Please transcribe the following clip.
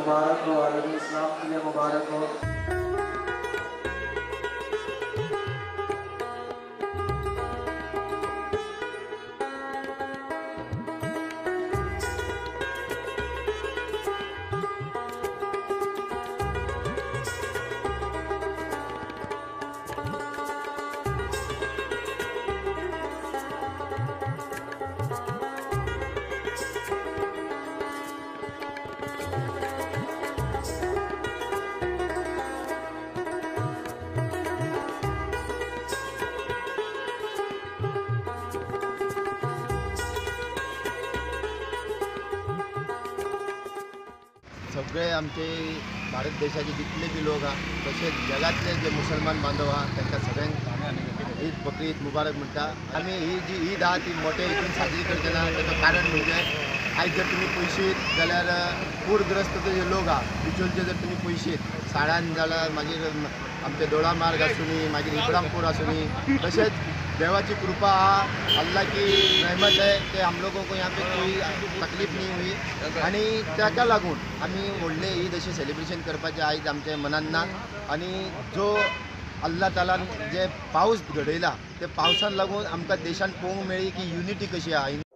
मुबारक हो, आलम इस्लाम के लिए मुबारक हो। सगळे आमचे भारत देशाचे जितले बी लोक आहा तशेंच जगातले जे मुसलमान बांधव आहा तांकां सगळ्यांक ईद बकरी ईद मुबारक म्हणटा। आमी ही जी ईद आहा ती मोठे हितून साजरी करचे ना, ताचो कारण म्हणजे आयज जर तुमी पळयशीत जाल्यार पूरग्रस्त जे लोक आहा बिचोलचे जर तुमी पळयशीत साळान जाल्यार मागीर आमचे दोडा मार्ग आसूनी, मागीर इब्रामपूर आसूनी, तशेंच देवाची कृपा आहा, अल्लाह की रहमत है कि हम लोगों को यहाँ पे कोई तकलीफ नहीं हुई। आनी ताका लागून आमी व्हडलें ईद अशें सेलिब्रेशन करपाचें आयज आमच्या मनान ना। आनी जो अल्लाह तालान जे पावस घडयला ते पावसान लागून आमकां देशान पळोवंक मेळ्ळी की युनिटी कशी आहा।